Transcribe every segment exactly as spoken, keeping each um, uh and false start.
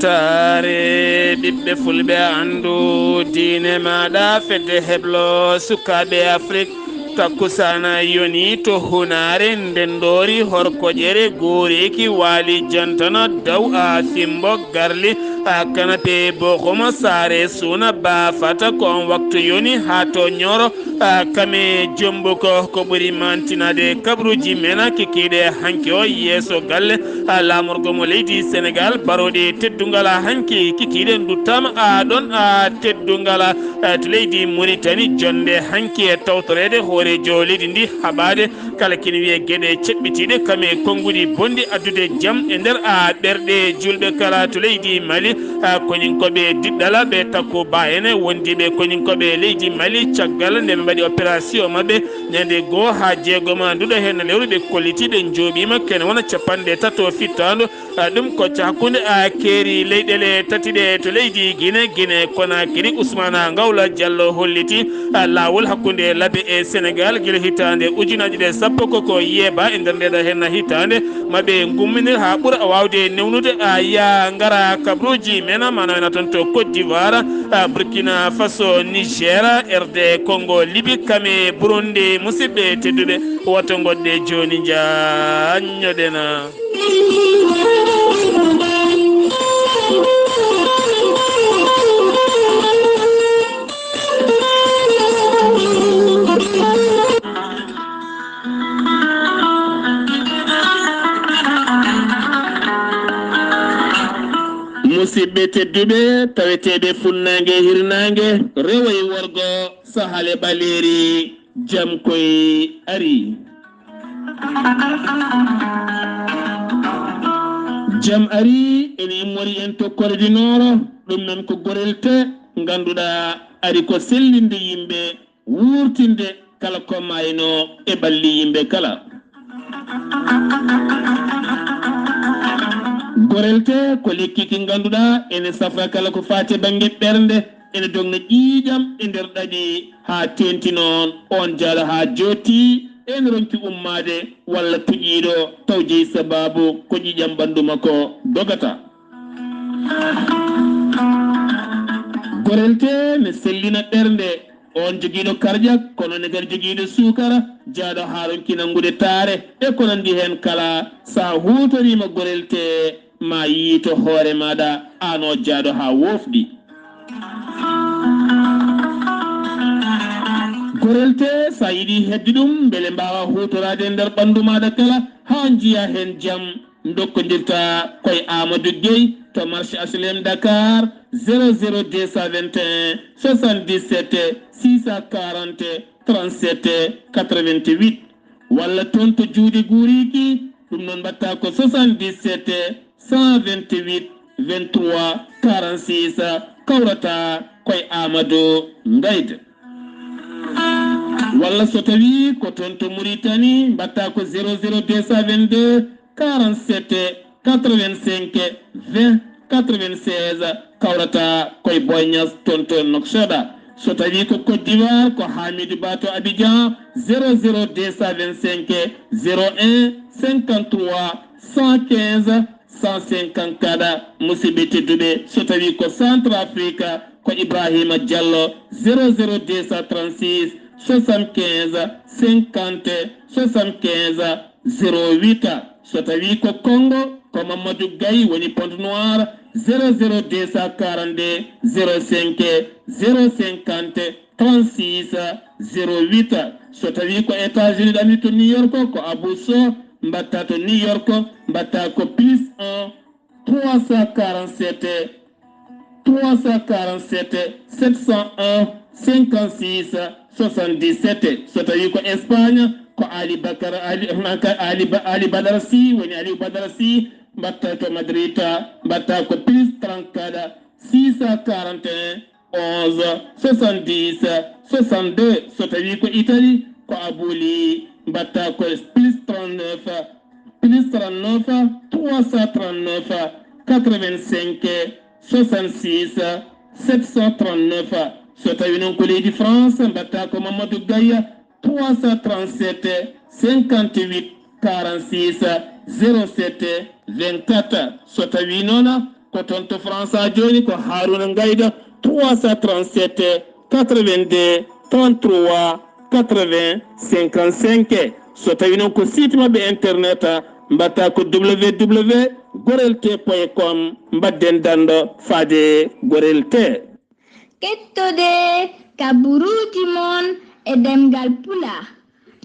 Taare ɓiɓɓe fulɓe anndu diine maaɗa fedde heblo sukaaɓe Afrik. Takkusaana yoni to hunaare ndendoori horkoƴere gooreeki waali jantana daw a simbo garli a kanape boxuma saare suuna baafata ko on waktu yoni haa to ñoro a kame jombo ko ko ɓuri mantinaade kabruuji mena kikiiɗe hanki o yeeso galle a laamorgo mo leydi Senegal barooɗi teddungal a hanki kikiiɗe nduttaama a ɗon a teddungal a to leydi Muritani jonde hanki e tawtoreede hooreejo leydi ndi haɓaade kala kene wiyee geɗe ceɓɓitiiɗe kam e konnguɗi bonɗi addude jam e nder a ɓerɗe julɓe kala to leydi Mali a koninkooɓe diɗɗala ɓe takko ba ene wondiiɓe koninkooɓe leydi Mali caggal nde ɓe mbaɗi opération maɓɓe ñande goo haa jeegoma nduɗo heen lewru ɓe kolliti ɓe njooɓiima kene wona capanɗe tato fittaandu a ɗum ko hakkunde a keeri leyɗele tati ɗe to leydi Gine Gine Konakiri Usmana Ngawla Jallo holliti a laawol hakkunde Labe e Senegal gila hitaande ujunaaji ɗe sappo koko yeeba e nder ndeɗa heen hitaande maɓe ngumminir haa ɓura waawde newnude a ya ngara kabruuji mena mana wena toon to Côte d'Ivoire a Burkina Faso Niger R D Congo Libi kame Burundi musidɓe tedduɓe woto ngodde jooni njaññoɗena musidɓe tedduɓe taweteeɓe funnaange hirnaange rewoy worgo sahale ɓaleeri jam koy ari jam ari ene immori en to koredinooro ɗum noon ko gorel te ngannduɗaa ari ko sellinde yimɓe wuurtinde kala ko maayno e ɓalli yimɓe kala gorel te ko lekki ki ngannduɗaa ene safra kala ko faati bannge ɓernde ene dogna ƴiiƴam e nder ɗaɗi haa teenti noon oon jaalo haa jootti ene ronki ummaade walla puƴiiɗo taw jeyi sabaabu ko ƴiiƴam ɓanndu makko dogata gorel te ne sellina ɓernde oon jogiiɗo karjak kono ne kadi jogiiɗo suukara jaaɗo haa ronki nanngude taare e ko nanndi heen kala so a huutoriima gorel te ma yiito hoore maaɗa aan o jaaɗo haa woofɗi gorel te so a yiɗi hedde ɗum mbele mbaawa huutoraade e nder ɓanndu maaɗa kala haa njiya heen jam ndokkondirta koye Amadou Gueye to marché H L M Dakar zéro zéro deux cent vingt et un soixante-dix-sept six cent quarante trente-sept quatre-vingt-huit walla toon to Juuɗe Guuriiki ɗum noon mbaɗta ko soixante-dix-sept cent vingt-huit vingt-trois quarante-six kawrata koye Amadou Ngayde walla so tawi ko toon to Mauritanie mbaɗta ko zéro zéro deux cent vingt-deux quarante-sept quatre-vingt-cinq vingt quatre-vingt-seize kawrata koye Boy Niass toon to Nouakchott so tawi ko Côte d'Ivoire ko Hamidou Ba to Abidjan zéro zéro deux cent vingt-cinq zéro un cinquante-trois cent quinze cent cinquante-quatre musidɓe tedduɓe so tawi ko Centrafrique ko Ibrahima Diallo zéro zéro deux cent trente-six soixante-quinze cinquante soixante-quinze zéro huit so tawi ko Congo ko Mamadou Gaye woni Pointe Noire zéro zéro deux cent quarante-deux zéro cinq zéro cinquante trente-six zéro huit so tawi ko États-Unis ɗamri to New York ko Abou Sow mbatta to New York mbatta ko plus un trois cent quarante-sept trois cent quarante-sept sept cent un cinquante-six soixante-dix-sept so tawi ko Espagne ko Ali Bakar Ali Ali Ali Badara Sy woni Aliou Badara Sy mbatta to Madrid mbatta ko plus trente-quatre six cent quarante et un onze soixante-dix soixante-deux so tawi ko Italie ko Abouli mbatta ko plus trente-neuf plus trente-neuf trois cent trente-neuf quatre-vingt-cinq soixante-six sept cent trente-neuf so tawi noon ko leydi France mbatta ko Mamadou Gaye trois cent trente-sept cinquante-huit quarante-six zéro sept vingt-quatre so tawi noon Ko toon to France jooni ko Haruna Ngayda, trois cent trente-sept, quatre-vingt-deux, trente-trois, quatre-vingts, cinquante-cinq. So tawi noon ko site maɓɓe internet, mbatta ko www gorel t point com, mbadden dando faade gorel t. Kettode kaburuuji mon e ɗemngal Pulaar,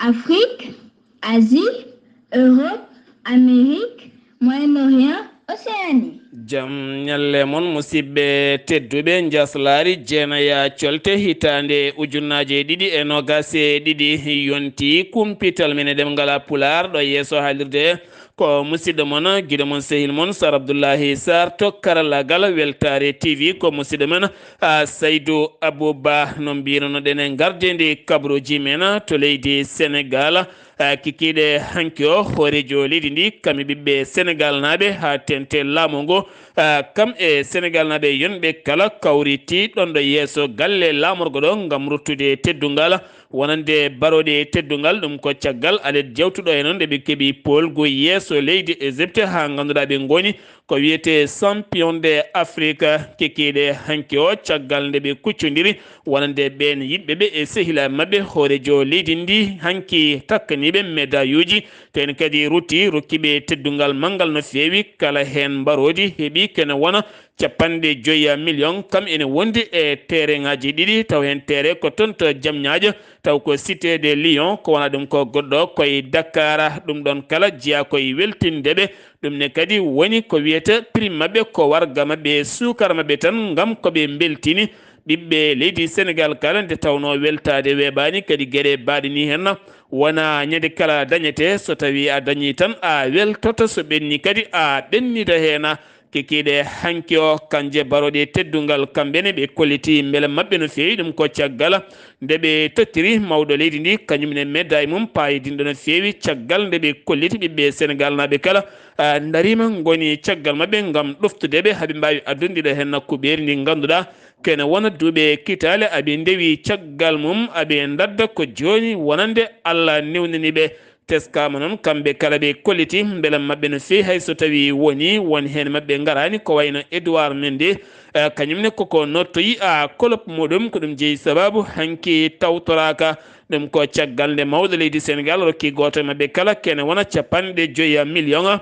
Afrik, Asie, Europe, Amérique, Moyen-Orient, Océanie. Jam ñalle mon, musidɓe tedduɓe. Njaslaari jeenaya colte hitaande ujunnaaje ɗiɗi e noogaas e ɗiɗi yonti. Kumpital men e ɗemngal Pulaar ɗo yeeso haalirde, ko musidɗo mon, giɗo mon, sehil mon, Sar Abdullahi Sar to karallagal Weltaare T V. Ko musidɗo men, a, Saydu Abou Ba, no mbiyrunoɗen e ngardendi kabaruuji men to leydi Senegal. A, kikiiɗe hanki o, hooreejo leydi ndi, kam e ɓiɓɓe Senegal naaɓe haa teeŋti laamu ngu, a, kam e Senegal naaɓe yonɓe kala kawriti ɗoon ɗo yeeso galle laamorgo ɗo ngam ruttude teddungal wonande barooɗe teddungal. Ɗum ko caggal alet jewtuɗo e noon nde ɓe keɓi poolgu yeeso leydi Égypte, haa ngannduɗaa ɓe ngoni ko wiyetee champion de Afrique. Kikiiɗe hanki o, caggal nde ɓe kuccondiri wonande ɓeen yiɗɓe ɓe e sehilaaɓe maɓɓe, hooreejo leydi ndi hanki takkaniiɓe medayuuji, to en kadi rutti, rokkiiɓe teddungal manngal no feewi. Kala heen mbaroodi heɓi kene wona capanɗe joyi million, kam ene wondi e teereŋaaji ɗiɗi, taw heen teere ko toon to Jamñaajo, taw ko Cité de Lion, ko wona ɗum ko goɗɗo koye Dakar. Ɗum ɗoon kala jeyaa koye weltinde ɓe. Ɗum ne kadi woni ko wiyata prime maɓɓe, ko warga maɓɓe, suukara maɓɓe tan, ngam ko ɓe mbeltini ɓiɓɓe leydi Senegal kala, nde tawnoo weltaade weeɓaani, kadi geɗe baaɗe nii heen wona ñande kala dañetee. So tawii a dañii tan, a weltoto, so ɓenni kadi, a ɓennita heen. Kikiiɗe hanki o, kanje barooɗe teddungal, kamɓe ne ɓe kolliti mbele maɓɓe no feewi. Ɗum ko caggal nde ɓe tottiri mawɗo leydi ndi, kañum ne meddaay mum paayodinɗo no feewi. Caggal nde ɓe kolliti ɓiɓɓe Senegal naaɓe kala, a, ndariima, ngoni caggal maɓɓe ngam ɗoftude ɓe, haa ɓe mbaawi addude ɗo heen kuɓeeri ndi ngannduɗaa kene wona duuɓe kitaale aɓe ndewi caggal mum, aɓe ndadda ko jooni wonande Allah newnani ɓe. Teskaama noon, kamɓe kala ɓe kolliti mbele maɓɓe no feewi, hay so tawii woni won heen maɓɓe ngaraani, ko wayno Edouard Mendy, eh, kañum ne koko nottoyi, a, club muɗum, ko ɗum jeyi sababu hanki tawtoraaka. Ɗum ko caggal nde mawɗo leydi Senegal rokki gooto e maɓɓe kala kene wona capanɗe joyi million.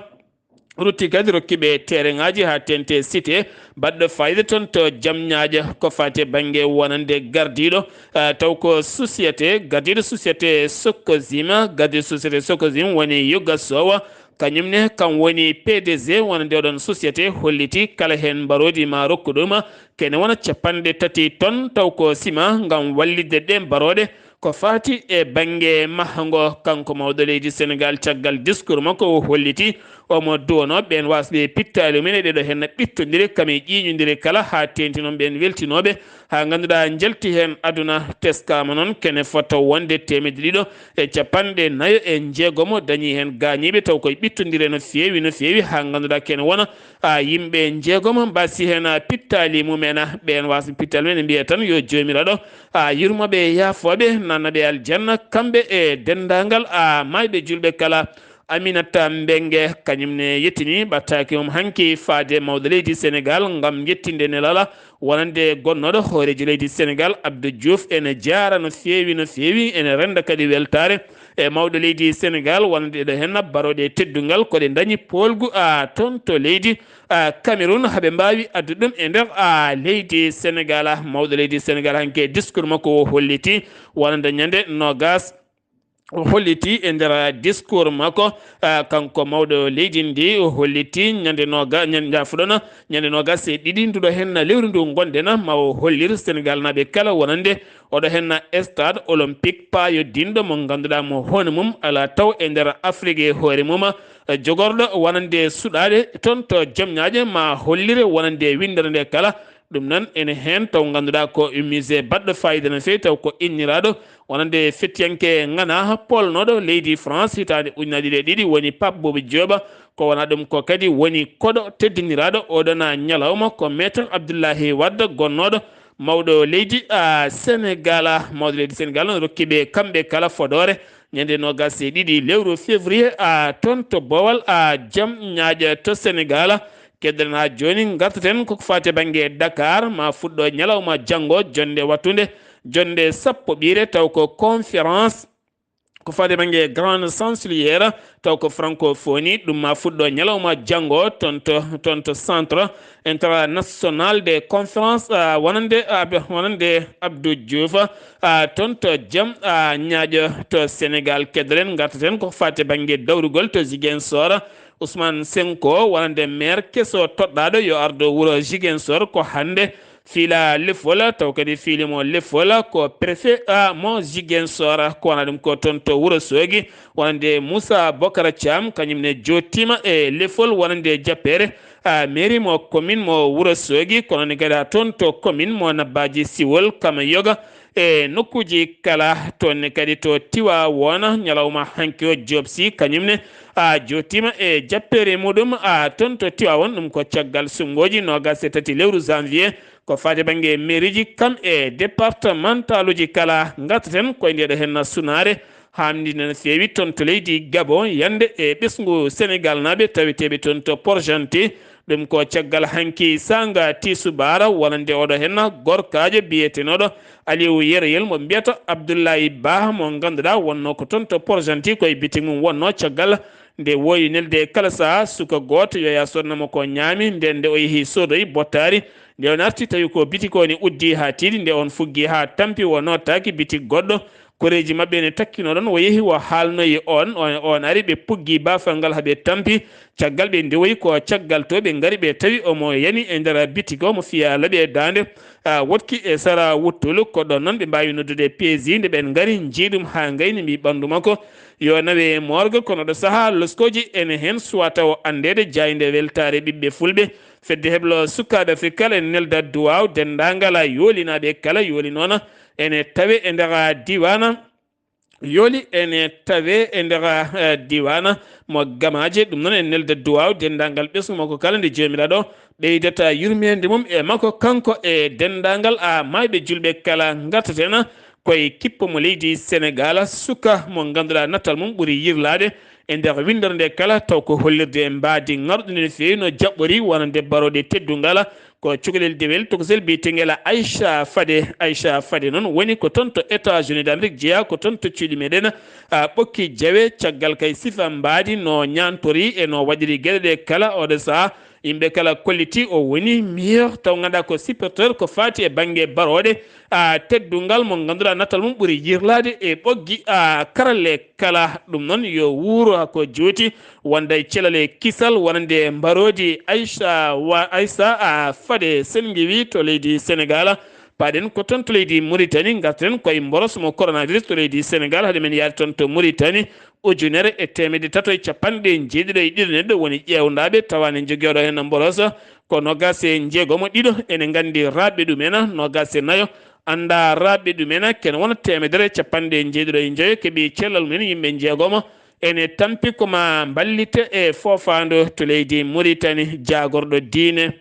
Rutti kadi rokki ɓe teereŋaaji haa teeŋti Cité baɗɗo faayiida toon to Jamñaajo. Ko faati e bannge wonande gardiiɗo, ah, taw ko société, gardiiɗo société Sococim, gardiiɗo société Sococim woni Yoga Sowa. Kañum ne, kam woni P D G wonande oɗon société, holliti kala heen mbaroodi ma rokku ɗum kene wona capanɗe tati ton, taw ko sima ngam wallitde ɗeen barooɗe. Ko faati e bannge mahango, kanko mawɗo leydi Senegal, caggal discours makko, o holliti omo duwanoo ɓeen waasɓe pittaali mum en e ɗeɗo heen ɓittondire, kam e ƴiiñondire kala, haa teeŋti noon ɓeen weltinooɓe, haa ngannduɗaa njalti heen aduna. Teskaama noon kene fota wonde teemedde ɗiɗo e capanɗe nayo e njeegomo dañii heen gaañiiɓe, taw koye ɓittondire no feewi, no feewi, haa ngannduɗaa kene wona, a, yimɓe njeegomo mbaasi heen, a, pittaali mum en. Ɓeen waasɓe pittaali mum en, mbiya tan yo Joomiraaɗo, a, yurmo ɓe, yaafo ɓe, nanna ɓe aljanna, kamɓe e denndaangal, a, maayɓe juulɓe kala. Aminata Mbengue, kañum ne yettini ɓattaake mum hanki faade mawɗo leydi Senegal ngam yettinde nelala wonande gonnooɗo hooreejo leydi Senegal, Abdou Diouf. Ene jaara no feewi, no feewi, ene rennda kadi weltaare e mawɗo leydi Senegal wonande ɗo heen barooɗe teddungal, ko ɗe ndañi poolgu, a, toon to leydi, a, Cameroun, haa ɓe mbaawi addude ɗum e nder, a, leydi Senegal. Mawɗo leydi Senegal hanki e discours makko o holliti wonande ñande noogaas, o holliti e nder discours makko, ah, kanko mawɗo leydi ndi, o holliti ñande nooga-, ñande, njafuɗon, ñande noogas e ɗiɗi nduɗo heen lewru ndu ngonɗen, ma o hollir Senegal naaɓe kala wonande oɗo heen stade olympique paayodinɗo mo ngannduɗaa mo hono mum alaa taw e nder Afrik e hoore mum, jogorɗo wonande suɗaade toon to Jomñaaje ma hollire wonande winndere nde kala. Ɗum noon ene heen taw ngannduɗaa ko musée baɗɗo faayiida no feewi, taw ko inniraaɗo wonande fettiyanke ŋanaa polnooɗo leydi France hitaande ujunaaje ɗiɗi e ɗiɗi, woni Pape Bouba Diop. Ko wonaa ɗum ko kadi woni koɗo teddiniraaɗo oɗon ñalawma ko Maître Abdoulaye Wade, gonnooɗo mawɗo leydi, a, Senegal. Mawɗo leydi Senegal noon rokki ɓe kamɓe kala fodoore ñande noogas e ɗiɗi lewru février, a, toon to Bowal, a, Jomñaaje to Senegal. Keddoɗen haa jooni, ngartaten ko faati e bannge Dakar, ma fuɗɗo ñalawma janngo, jonnde wattunde, jonnde sappo ɓiire, taw ko conférence ko faati e bannge Grande Chancelière, taw ko francophonie, ɗum ma fuɗɗo ñalawma janngo, toon to, toon to Centre International de Conférence, ah, wonande, ah, be-, wonande Abdou Diouf, ah, toon to Jam, ah, Ñaaƴo to Sénégal. Keddoɗen, ngartaten ko faati e bannge dawrugol to Ziguinchor, Ousmane Sonko wonande maire keso toɗɗaaɗo yo ardo wuro Ziguinchor ko hannde fiila lefol, taw kadi fiili mo lefol ko préfet, ah, mo Ziguinchor, ko wona ɗum ko toon to Wourossogui, wonande Moussa Bokara Thiam, kañum ne jottima e lefol wonande jappeere, ah, mairie mo commune mo Wourossogui, kono ne kadi ha toon to commune mo Nabbaji Siwol, Kama Yoga, e nokkuuji kala. Toon ne kadi to Tiwaawoon, ñalawma hanki o, Diop Sy kañum ne, a, jottima e jappeere muɗum, a, toon to Tiwaawoon. Ɗum ko caggal suɓngooji noogas e tati lewru janvier, ko faati bannge mairieji kam e départementaluji kala. Ngartaten koye ndeɗo henna sunaare, hamninde no feewi toon to leydi Gabon, yande e ɓesngu Senegal naaɓe taweteeɓe toon to Port-Gentil. Ɗum ko caggal hanki saanga tisubaara, wonande oɗo henna gorkaajo biyeteenoɗo Aliou Yereyel mo mbiyata Abdoulaye Ba, mo ngannduɗaa wonno ko toon to Port-Gentil, koye bitik mum wonno. Caggal nde woowi nelde kala saha suka gooto yo yaa sodna mo ko ñaami, nden nde o yehi sodoyi bottaari, nde o narti tawi ko bitik o ne uddi haa tiiɗi, nde on fuggi haa tampi, o nootaaki bitik goɗɗo. Koreeji maɓɓe ne takkino ɗon, o yehi o haalnoyi on, on, on ari, ɓe puggi baafal ngal haa ɓe tampi. Caggal ɓe ndewoyi ko caggal to ɓe ngari, ɓe tawi omo yani e nder bitik, omo fiya laɓi e daande, a, wotki e sara wuttolu. Ko ɗon noon ɓe mbaawi noddude P S J, nde ɓen ngari njii ɗum haa ngayni, mbi ɓanndu makko yo nawe morgue, kono ɗo saha loskooji ene heen suwata o anndeede. Jaaynde weltaare ɓiɓɓe fulɓe, fedde heblo sukaaɓe Afrik kala ene nelda duwaaw denndaangal a yoolinaaɓe kala yooli noon ene tawe e nder diiwaan. Yooli ene tawe e nder, eh, diiwaan mo Gamaaji. Ɗum noon ene nelda duwaaw denndaangal ɓesngu makko kala nde Joomiraaɗo ɓeydata yurmeende mum e makko kanko e denndaangal a maayɓe julɓe kala. Ngartaten koye kippo mo leydi Senegal, suka mo ngannduɗaa natal mum ɓuri yirlaade e nder winndere nde kala, taw ko hollirde mbaadi ŋarɗundi no feewi no jaɓɓori wonande barooɗe teddungal. Ko cukalel dewel tokosel biyetengel Aisha Fade. Aisha Fade noon woni ko toon to États-Unis d'Amérique jeyaa, ko toon to cuuɗi meɗen, a, Ɓokki Jawe, caggal kay sifa mbaadi no ñaantori e no waɗiri geɗe ɗe kala. Oɗo saha yimɓe kala kolliti o woni meilleur, taw ngannduɗaa ko supporteur ko faati e bannge barooɗe, a, teddungal mo ngannduɗaa natal mum ɓuri yirlaade e ɓoggi, a, karalle kala. Ɗum noon yo wuuro haa ko jooti, wonda e celal e kisal wonande mbaroodi Aisha wa-, Aisha, a, Fade Sengiwi to leydi Senegal. Paɗen ko toon to leydi Mauritanie, ngarten koye mboros mo coronavirus to leydi Senegal, hade men yaade toon to Mauritanie. Ujunere e teemedde tato e capanɗe jeeɗiɗo e ɗiɗo neɗɗo woni ƴeewndaaɓe, tawa ne njogii oɗo heen mboros ko noogaas e njeegom ɗiɗo ene nganndi raaɓɓe ɗum en, noogaas e nayo annda raaɓɓe ɗum en, ken wona teemedere e capanɗe jeeɗiɗo e njoyo keɓi cellal mum en, yimɓe njeegom ene tampi ko ma mballite e foofaandu to leydi Mauritanie. Jaagorɗo diine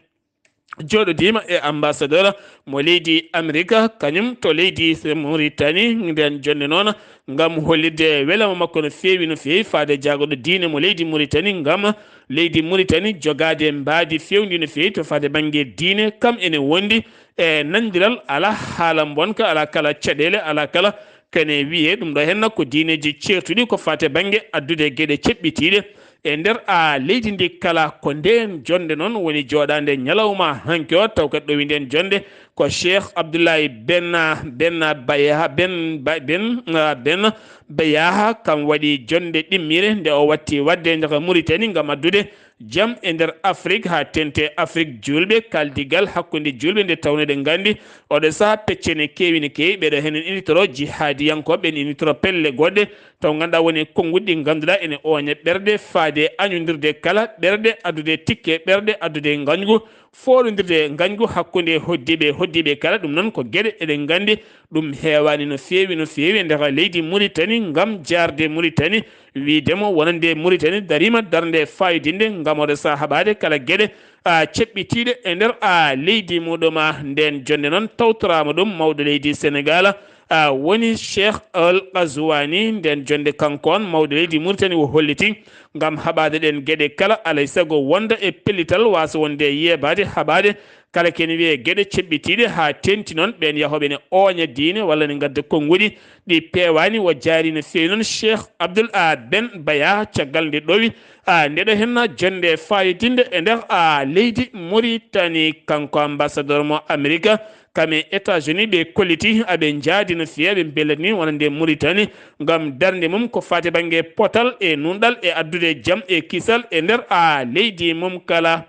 jooɗodiima e ambassadeur mo leydi Amerika, kañum to leydi Mauritanie, nden jonnde noon, ngam hollitde welama makko no feewi, no feewi faade jaagorɗo diine mo leydi Mauritanie, ngam leydi Mauritanie jogaade mbaadi feewndi no feewi to faade bannge diine, kam ene wondi e nanndiral, alaa haala mbonka, alaa kala caɗeele, alaa kala kene wiyee. Ɗum ɗo henna ko diineeji ceertuɗi ko faate bannge addude geɗe ceɓɓitiiɗe e nder a leydi ndi kala. Ko ndeen jonnde noon woni jooɗaande ñalawma hanki o, taw kadi ɗowi ndeen jonnde ko Cheikh Abdoulaye Ben, Ben Bayaha, Ben Ba-, Ben, ah, Ben Bayaha, kam waɗi jonnde ɗimmire nde o watti waɗde e nder Mauritanie ngam addude jam e nder Afrik, haa teeŋti Afrik juulɓe, kaaldigal hakkunde juulɓe nde tawnoo eɗen nganndi oɗo saha pecce ne keewi, ne keewi, ɓeɗo heen innitoroo jihaadiyankooɓe, ɓen innitoroo pelle goɗɗe, taw ngannduɗaa woni konnguɗi ɗi ngannduɗaa ene ooña ɓerɗe, faade añondirde kala ɓerɗe, addude tikke ɓerɗe, addude ngañgu, fooɗondirde ngañgu hakkunde hoɗdiiɓe, hoɗdiiɓe kala. Ɗum noon ko geɗe eɗen nganndi ɗum heewaani no feewi, no feewi e nder leydi Mauritanie, ngam jaarde Mauritanie, wiide mo wonande Mauritanie dariima darnde faayodinde ngam oɗo saha haɓaade kala geɗe, a, ceɓɓitiiɗe e nder, a, leydi muɗum. A, ndeen jonnde noon tawtoraama ɗum mawɗo leydi Senegal, a woni Cheikh Al Ghazouani. Nden jonnde kanko on mawɗo leydi Mauritanie o holliti ngam haɓaade ɗen geɗe kala, alay sago wonda e pellital, waasa wonde e yeebaade, haɓaade kala ken wiyee geɗe ceɓɓitiiɗe haa teenti noon ɓeen yahooɓe ne ooña diine walla ne ngadda konnguɗi ɗi peewaani. O jaari no feewi noon Cheikh Abdoul a Ben Baya caggal nde ɗowi a ndeɗo henna jonnde faayodinde e nder a leydi Mauritanie. Kanko ambassadeur mo Amerika kam e États-Unis ɓe kolliti aɓe njaadi no feewi, ɓe mbellatni wonande Mauritanie ngam darnde mum ko faati bannge potal e nunɗal e addude jam e kisal e nder a leydi mum kala.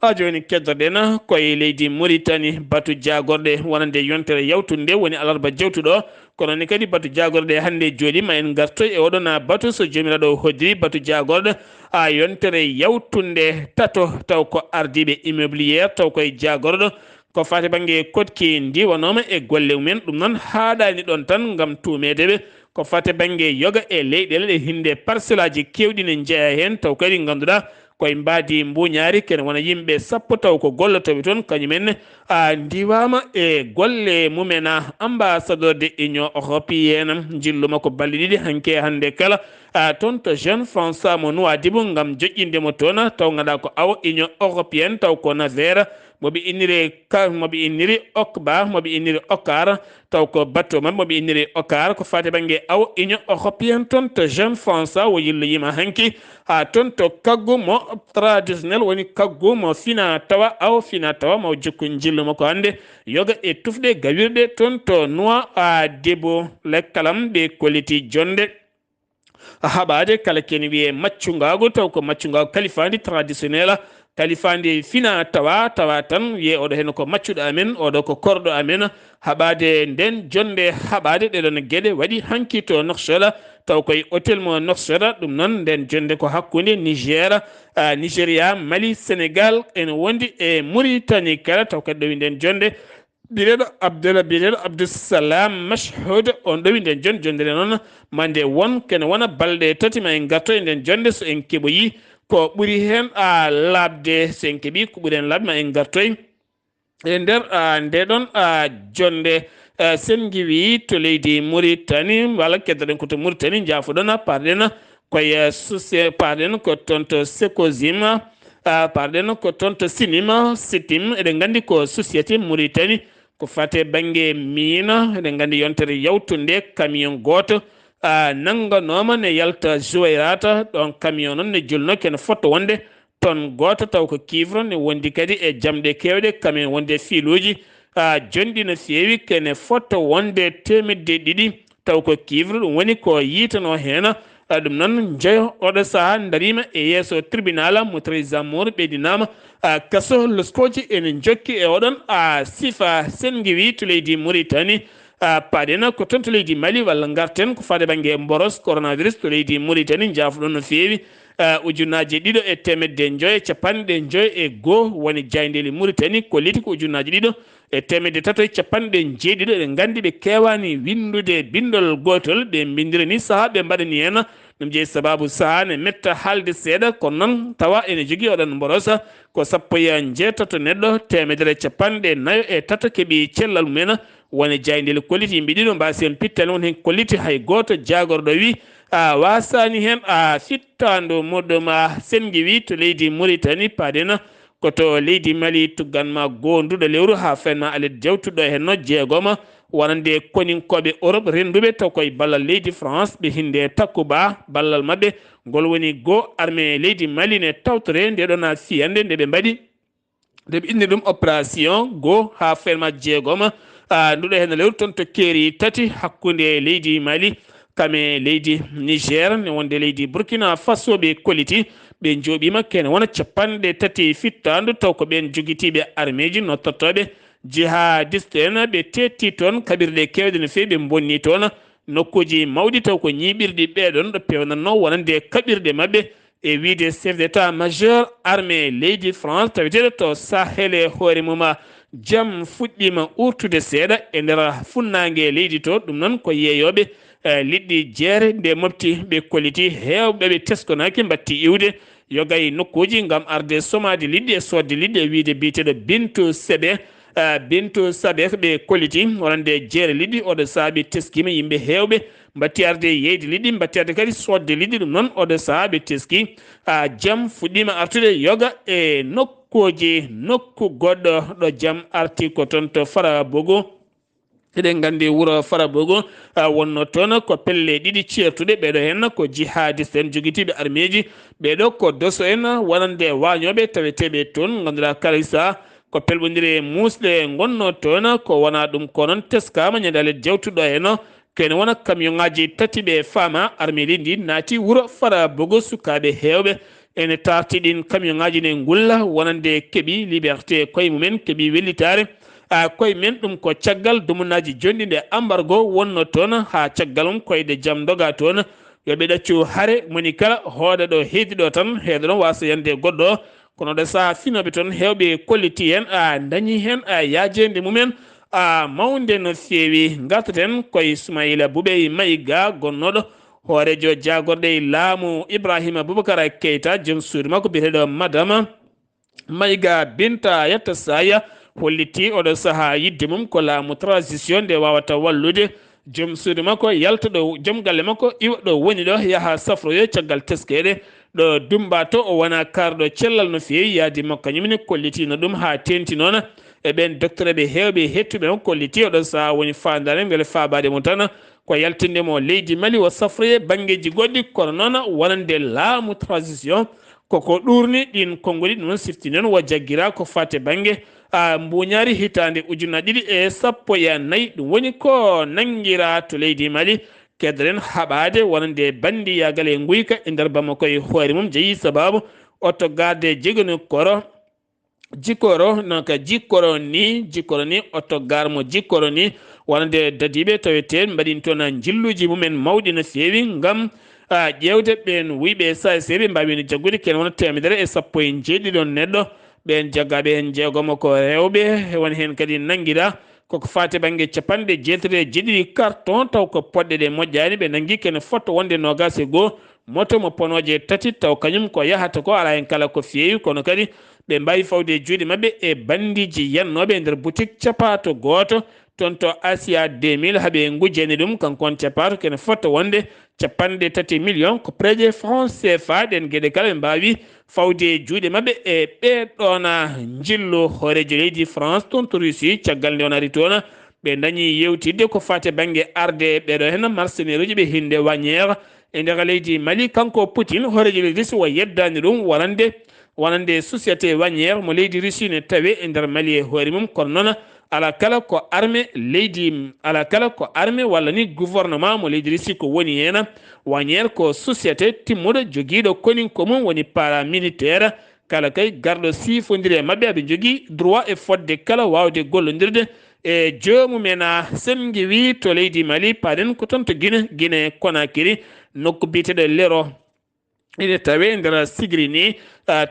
A jooni keddoɗen koye leydi Mauritanie, batu jaagorɗe wonande yontere yawtunde woni alarba jewtuɗo. Kono ni kadi batu jaagorɗe hannde jooɗi ma en ngartoy e oɗon batu so Joomiraaɗo hoddiri batu jaagorɗe a yontere yawtunde tato taw ko ardiiɓe immobilière taw koye jaagorɗo ko faati bannge koɗki ndiwanooma e golle mumen. Ɗum noon haaɗaani ɗoon tan ngam tuumeede ɓe ko faati bannge yoga e leyɗeele ɗe hinnde parcelle aji keewɗi ne njeyaa heen taw kadi ngannduɗaa koye mbaadi mbuuñaari kene wona yimɓe sappo taw ko gollotooɓe toon kañumen a ndiwaama e golle mumen. A ambassadeur de Union Européenne njilluma ko balɗe ɗiɗi hanki e hannde kala a toon to Jeune François mo Nouadhibou ngam joƴƴinde mo toon taw ngannduɗaa ko awo Union Européenne taw ko Naveere mo ɓe inniri ka mo ɓe inniri Okba mo ɓe inniri Okar taw ko bateau maɓɓe mo ɓe inniri Okar ko faati bannge awo Union Européenne toon to Jeune François o yilloyiima hanki haa toon to kaggu mo traditionnel woni kaggu mo fina tawa awo fina tawa mo jokku njillu makko hannde yoga e tufɗe gawirɗe toon to Nouadhibou. Lekkalam ɓe kolliti jonnde haɓaade kala ken wiyee maccungaagu taw ko maccungaagu kalifaandi traditionnel kalifaandi fina tawa tawa tan wiyee oɗo heen ko maccuɗo amen oɗo ko korɗo amen. Haɓaade nden jonnde haɓaade ɗeɗon geɗe waɗi hanki to Nouakchott taw koye hôtel mo Nouakchott. Ɗum noon nden jonnde ko hakkunde Niger a Nigeria Mali Sénégal ene wondi e Mauritanie kala taw kadi ɗowi nden jonnde biyeteeɗo Abdallah biyeteeɗo Abdussalam Mashhud on ɗowi nden jon jondere noon ma nde won kene wona balɗe tati ma en ngartoy nden jonde so en keɓoyi ko ɓuri heen a laaɓde so en keɓi ko ɓuri heen laaɓde ma en ngartoy e nder a nde ɗon a jonde a sen ngiwi to leydi Mauritanie walla keddoɗen ko to Mauritanie jaafoɗon a parɗen koye sosie parɗen ko toon to Sekosim a parɗen ko toon to Sinim Sitim eɗen nganndi ko société Mauritanie ko fate bannge miina eɗen nganndi yontere yawtunde camion gooto a nannganooma ne yalta Jouwayrata ɗoon camion noon ne julno kene fotto wonde tonne gooto taw ko cuivre ne wondi kadi e jamɗe keewɗe camion wonde fiiluuji a jonɗi no feewi kene fotto wonde teemedde ɗiɗi taw ko cuivre ɗum woni ko yiitanoo heen. Ɗum noon njoyo oɗo sahaa ndariima e yeeso tribunal mo Trésor ɓeydinaama kaso loskooji ene njokki e oɗon sifa sen ngiwi to leydi Mauritanie. Paɗen ko toon to leydi Mali walla ngarten ko faade bannge mboros coronavirus to leydi Mauritanie njaafoɗon no feewi. Ujunnaaje ɗiɗo e teemedde njoyo e capanɗe njoyo e goo woni jaayndeeli Mauritanie kolliti ko ujunnaaje ɗiɗo e teemedde tato e capanɗe njeeɗiɗo eɗen nganndi ɓe keewaani winndude binndol gootol ɓe mbinndira ni sahaa ɓe mbaɗani heen ɗum jeyi sabaabu sahaa ne metta haalde seeɗa kono noon tawa ene jogii oɗon mborosa ko sappo e njeetato neɗɗo teemedere e capanɗe nayo e tato keɓi cellal mumen. Woni jaayndeeli kolliti yimɓe ɗiɗo mbaasi heen pittani won heen kolliti hay gooto jaagorɗo wi a waasaani heen a fittaandu muɗum a sen ngiwi to leydi Mauritanie paadena ko to leydi Mali tuggan ma goonduɗo lewru haa fen ma alet jawtuɗo e henno jeegoma wonande koninkooɓe Europe rennduɓe taw koye ballal leydi France ɓe hinnde Takuba ballal maɓɓe ngol woni goo armée leydi Mali ne tawtore nde ɗona fiyande nde ɓe mbaɗi nde ɓe inni ɗum opération goo haa ferma jeegoma nduɗo heen lewru toon to keeri tati hakkunde leydi Mali kame leydi Niger ne wonde leydi Burkina Faso ɓe kolliti ɓe njooɓiima kene wona capanɗe tati fittaandu taw ko ɓeen jogitiiɓe armeeji nottortooɓe jihadiste en ɓe teetti toon kaɓirɗe keewɗe no feewi ɓe mbonni toon nokkuuji mawɗi taw ko ñiiɓirɗi ɓeeɗon ɗo peewnatnoo wonande kaɓirɗe maɓɓe e wiyde chef d'état majeur armée leydi France taweteeɗo to Sahel e hoore mum jam fuɗɗiima uurtude seeɗa e nder funnaange leydi to ɗum noon ko yeeyooɓe liɗɗi jeere nde mofti ɓe kolliti heewɓe ɓe teskonaaki mbatti iwde yoga e nokkuuji ngam arde somaade liɗɗi e soodde liɗɗi e wiyde biyeteeɗo Bintu Sebe Bintu Sabeh ɓe kolliti wonande jeere liɗɗi. Oɗo saabi teskiima yimɓe heewɓe mbatti arde yeyde liɗɗi, mbatti arde kadi soodde liɗɗi. Ɗum noon oɗo saabi teski jam fuɗɗiima artude yoga e nokkuuji, nokku goɗɗo ɗo jam arti ko toon to Farabogo. Eɗen nganndi wuro Farabogo wonno toon ko pelle ɗiɗi ceertuɗe. Ɓeeɗo heen ko jihadiste en jogitiiɓe armeeji, ɓeeɗo ko doso en wonande waañooɓe taweteeɓe toon, ngannduɗaa kala sahaa ko pelɓondire muusɗe ngonnoo toon. Ko wonaa ɗum ko noon teskaama ñande alet jawtuɗo heen, ko ene wona kamiyonŋaaji tati ɓe faama armée leydi ndi naati wuro Farabogo. Sukaaɓe heewɓe ene taarti ɗin kamiyonŋaaji ne ngulla wonande keɓi liberté koye mumen, keɓi wellitaare a koye men. Ɗum ko caggal dumunaaji jonɗi nde ambargo wonno toon haa caggal mum koyɗe jam ndoga toon. Yo ɓe ɗaccu hare, moni kala hooda ɗo heedi ɗo tan, heeda ɗon waasa yande goɗɗo. Kono ɗo sahaa finooɓe toon heewɓe kolliti heen a dañi heen a yaajeende mumen a mawnde no feewi. Ngartaten koye Sumayila Bubey Mayiga gonnooɗo hooreejo jaagorɗe e laamu Ibrahima Bubakar Keita. Joom suudu makko biyeteeɗo Madama Mayiga Binta Yatta Saya holliti oɗo sahaa yidde mum ko laamu transition nde wawata wallude joom suudu makko yalta ɗo joom galle makko iwa ɗo woni ɗo yaha safroyo caggal teskeede ɗo dumba to o wona karɗo cellal no feewi. Yaadi makko kañumne kollitino ɗum haa teenti noon e ɓeen docteur ɓe heewɓe hettuɓe on kolliti oɗo sahaa woni faandaare mbele faabaade mo tan ko yaltinde mo leydi Mali o safroye banngeeji goɗɗi. Kono noon wonande laamu transition koko ɗuurni ɗin konnguli. Ɗum noon sifti noon wo jaggira ko fate bannge a mbuuñaari hitaande ujunnaji ɗiɗi e sappo e nayi. Ɗum woni ko nanngira to leydi Mali. Kederen haɓaade wonande banndiyaagal e nguyka e nder Bamako e hoore mum jeyi sababu oto garde jegani koro jikoro no ka jikoro ni jikoro ni oto gar mo jikoro ni wonande dadiiɓe tawete mbaɗin toon njilluuji mumen mawɗi no feewi ngam a ƴeewde ɓeen wuyɓe saha seeɓe mbaawino jaggude ken wona teemedere e sappo e njeeɗiɗi ɗon neɗɗo. Ɓeen jaggaaɓe heen jeegomo ko rewɓe, won heen kadi nanngiraa koko faati bannge capanɗe jeetati e jeeɗiɗi carton taw ko poɗɗe ɗe moƴƴaani. Ɓe nanngi kene fotto wonde noogaas e goo moto mo ponooje tati taw kañum ko yahata ko alaa heen kala ko feewi kono kadi ɓe mbaawi fawde e juuɗe maɓɓe e banndiiji yannooɓe e nder butik capaato gooto toon to Asia deux mille haɓe ngujjani ɗum kanko on capaato kene fotto wonde capanɗe tati million ko peeje franc C F A. Ɗeen geɗe kala ɓe mbaawi fawde e juuɗe maɓɓe e ɓee ɗoona njillu hooreejo leydi France toon to Russie. Caggal nde on ari toon ɓe dañi yewtidde ko faati bannge arde ɓeeɗo heen mercenaire uji ɓe hinnde Wagner e nder leydi Mali. Kanko Poutine hooreejo leydi Russie o yeddaani ɗum wonande wonande société Wagner mo leydi Russie ne tawe e nder Mali e hoore mum kono noon alaa kala ko arme leydi alaa kala ko arme walla ni gouvernement mo leydi Russie ko woni heen. Wagner ko société timmuɗo jogiiɗo konin ko mum woni paramilitaire. Kala kay garɗo siifondiri e maɓɓe aɓe njogii droit e fodde kala waawde gollondirde e joomum en a semgi wi to leydi Mali paɗen ko toon to Guinée, Guinée Conakry nokku biyeteeɗo Lero. Ine tawe nder sigiri ni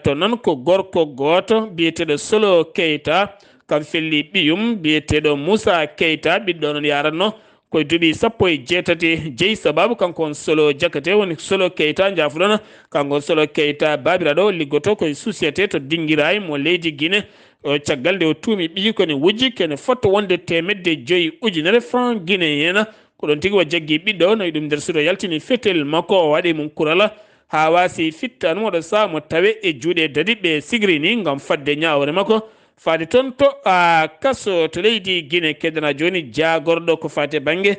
to noon ko gorko gooto biyeteeɗo Solo Keita kam felli ɓiyum biyeteeɗo Moussa Keita ɓiɗɗo noon yaranno koye duuɓi sappo e jeetati jeyi sababu kanko on Solo Jakate woni Solo Keita njafuɗon kanko on Solo Keita babiraɗo liggoto koye société to Dingiray mo leydi Guinée. O caggal nde o tuumi ɓiyi kone wujji kene fotto wonde temedde joyi ujunere franc guinéen. Ko ɗon tigi o jaggi ɓiɗɗo nawi ɗum nder suudo yaltini fetel makko o waɗi mum kurala haa waasi fittaanum oɗo saha mo tawe e juuɗe dadiɓɓe sigiri ni ngam fadde ñaawore makko faade toon to a kaso to leydi Guinée. Keddana jooni jaagorɗo ko faate bannge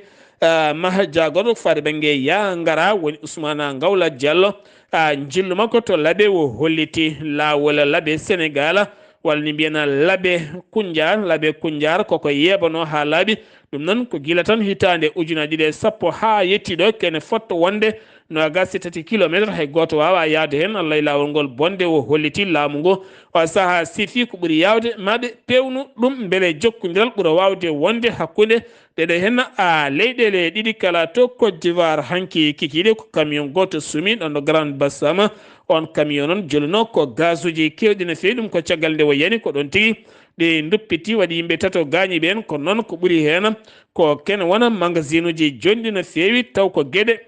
maha jaagorɗo ko faate bannge ya ngara woni Ousmane Ngawla Diallo. Njillu makko to laɓe wo holliti laawol laɓe Senegal walla ni mbiyana laɓe Kunjaar. Laɓe Kunjaar koko yeebanoo haa laaɓi. Ɗum noon ko gila tan hitaande ujunaaji ɗiɗi e sappo haa yettii ɗo kene fotto wonde noogaas e tati kilomeetre hay gooto waawaa yahde heen. Allah e laawol ngol bonde o holliti laamu ngu o sahaa sifi ko ɓuri yaawde maa ɓe peewnu ɗum mbele jokkondiral ɓura waawde wonde hakkunde ɗeɗo heen a leyɗeele ɗiɗi kala to Côte d'Ivoire. Hanki kikiiɗe ko camion gooto sumi ɗon ɗo Grand Bassam. On camion noon jolunoo ko gaasuuji keewɗi no feewi. Ɗum ko caggal nde o yani ko ɗoon tigi ɗi nduppiti waɗi yimɓe tato gaañi ɓeen. Kono noon ko ɓuri heen ko kene wona magasinuuji jonɗi no feewi taw ko geɗe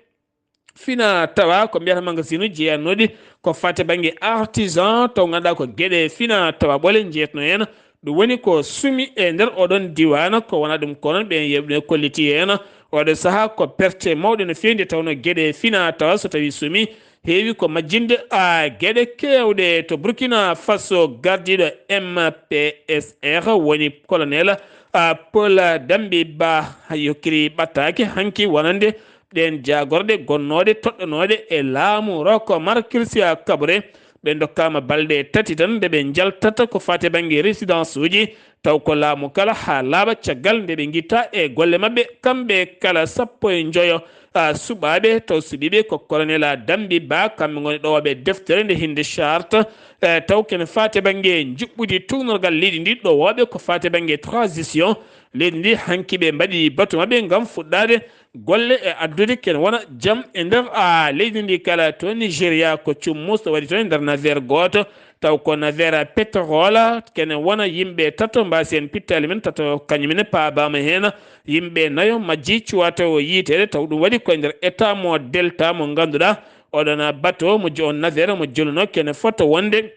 fina tawa ko mbiyata magasinu jeeyatnooɗi ko fate bannge artisan taw ngannduɗaa ko geɗe fina tawa ɓole jeeyatno heen. Ɗum woni ko sumi e nder oɗon diiwaan, ko wona ɗum ko noon ɓeen yeewɓe kolliti heen. Oɗo sahaa ko perte mawɗe no feewi, nde tawnoo geɗe fina tawa so tawii sumi heewi ko majjinde a geɗe keewɗe. To Burkina Faso, gardiiɗo M P S R woni colonel a Paul Dambi Ba yokkiri ɓattaaki hanki wonande ɗeen jaagorɗe gonnooɗe toɗɗanooɗe e laamu Rock Marc Christian Kaboré. Ɓe ndokkaama balɗe tati tan nde ɓe njaltata ko faati e bannge résidence uji, taw ko laamu kala haa laaɓa caggal nde ɓe ngitta e golle maɓɓe kamɓe kala sappo e njoyo a suɓaaɓe, taw suɓiiɓe ko colonel a Dambi Ba, kamɓe ngoni ɗowooɓe deftere nde hinnde charte, e taw kene faati e bannge njuɓɓudi tuugnorgal leydi ndi, ɗowooɓe ko faati e bannge transition leydi ndi. Hanki ɓe mbaɗi batu maɓɓe ngam fuɗɗaade golle e addude kene wona jam e nder a leydi ndi kala. To Nigeria ko cummus to waɗi toon e nder navire gooto, taw ko navire pétrole, kene wona yimɓe tato mbaasi heen pittaali men tato, kañum ne paabaama heen yimɓe nayo majji cuwata o yiiteede, taw ɗum waɗi koye nder état mo Delta mo ngannduɗaa oɗon bato mo jo-, on navire mo jolunoo kene fota wonde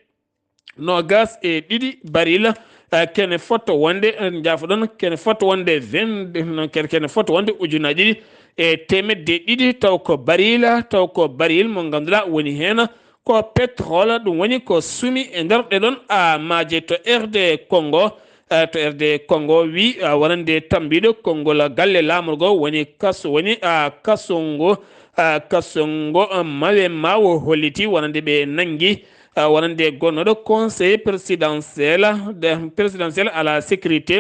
noogaas e ɗiɗi baril, eh, kene fota wonde, eh, njaafoɗon, kene fota wonde vingt, kene, kene fota wonde ujunaaji ɗiɗi e teemedde ɗiɗi, taw ko baril, taw ko baril mo ngannduɗaa woni heen ko pétrole, ɗum woni ko sumi e nder ɗeɗon a maaje. To R D Congo, eh, to R D Congo wi, eh, wonande tambiiɗo konngol galle laamorgo woni kas-, woni, ah, kasongo, ah, kasongo, ah, mawe ma o holliti wonande ɓe nanngi, ah, wonande gonnooɗo conseil présidentiel de, présidentiel à la sécurité,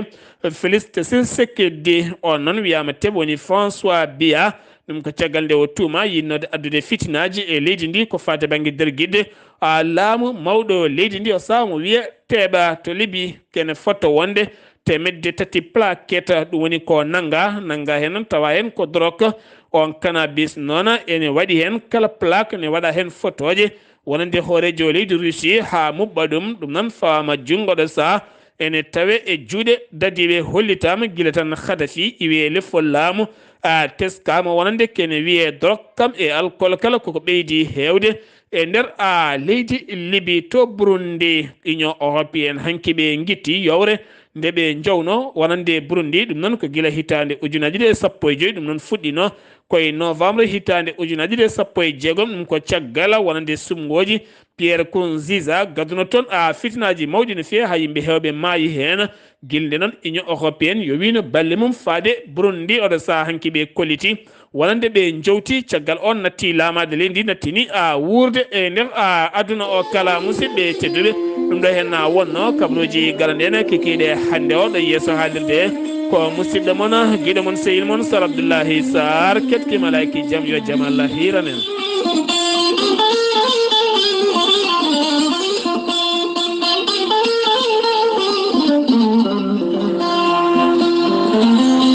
Félix Tshisekedi. On noon wiyaama teɓ woni François Biya. Ɗum ko caggal nde o tuuma yinnoode addude fitinaaji e leydi ndi ko faati bannge dergidde, a laamu mawɗo leydi ndi o sawa mo wiye teɓa to Libi kene fota wonde teemedde tati plaquette, ɗum woni ko nannga, nannga heen noon tawa heen ko drogue, on cannabis noon ene waɗi heen kala plaque ne waɗa heen fotooje wonande hooreejo leydi Russie haa muɓɓa ɗum, ɗum noon fawaama junngo ɗo saha ene tawe e juuɗe dadiiɓe hollitaama gila tan Kadhafi iwi e lefol laamu, a teskaama wonande kene wiyee drogue kam e alcool kala koko ɓeydi heewde e nder a leydi Libi. To Burundi, Union Européenne hanki ɓe ngitti yowre nde ɓe njowno wonande Burundi, ɗum noon ko gila hitaande ujunaaji ɗiɗi e sappo e joy, ɗum noon fuɗɗino ko e novembre hitaande ujunaaji ɗiɗi e sappo e jeegom, ɗum ko caggal wonande sumngooji Pierre Nkurunziza gadduno toon a fitinaaji mawɗi no feewi, haa yimɓe heewɓe maayi heen. Gilnde noon Union Européenne yowino balle mum faade Burundi, oɗo saha hanki ɓe kolliti wonande ɓe njowti caggal on natti laamaade leydi ndi, nattini a wuurde e nder a aduna o kala. Musidɓe tedduɓe, ɗum ɗo heen na wonno kabaruuji galanɗe en kikiiɗe hannde o ɗo yeeso haalirde ko musidɗo mon, giɗo mon, sehil mon Sar Abdullahi Sar, keɗki malaaki jam yo jam Allah hiiran en.